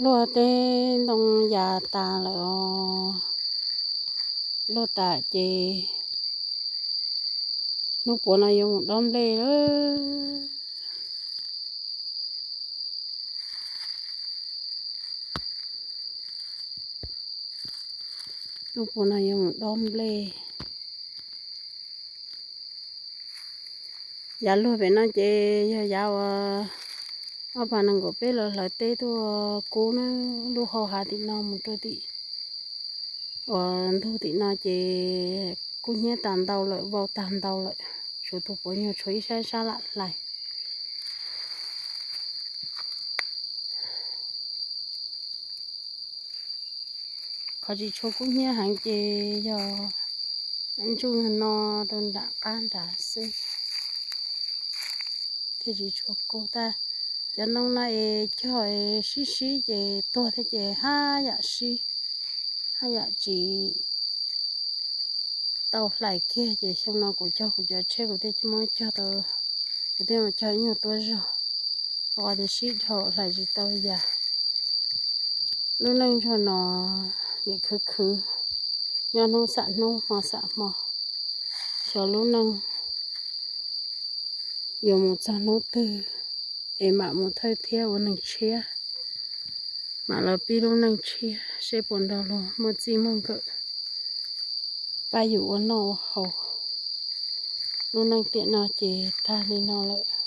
Luaj teb ntoo yas tas lawm os. Luaj tas ces hnub puav no yuav mus dob nplej lawm. Hnub puav no yuav mus dob nplej. Yav luag pem no ces yog yav uas ob phav nees nkaum peb lawv hlawv teb tuaj kub na, lub hau hav tim no mus rau tim uas ntug tim no ces kub hnyiab tag ntau lawm, vau tag ntau lawm, tshuav tus puav nyuag tshuav ib sab ib sab lam hlais. Qhov tsis tshua kub hnyiab heev ces yog ntsuj no rau nram qab nrad xwb thiaj tsis tshua kub. Tab cov ntoo no es cog es sib sib ces tuag thiab ces haj yam sib, haj yam tsis tau hlais kiag ces xyoo no kuv cog kuv cov tsheb kuv thiaj muab cog tau, kuv thiaj mus cog ib nyuag tuab zog, rau qhov tias sib dhau hlais tsis tau yas. Lub neej ntsuag no nim khwv khwv, nyob hnub xam hnub hmo xam hmo, xyov lub neej yuav mus txog hnub twg es mam mus thawj thiab ua neeg tshiab, mam los pib lub neej tshiab seb puas nrog luag muaj txij muaj nkawm pab yus ua noj ua haus. Lub neej tiam no ces tag li no lawm.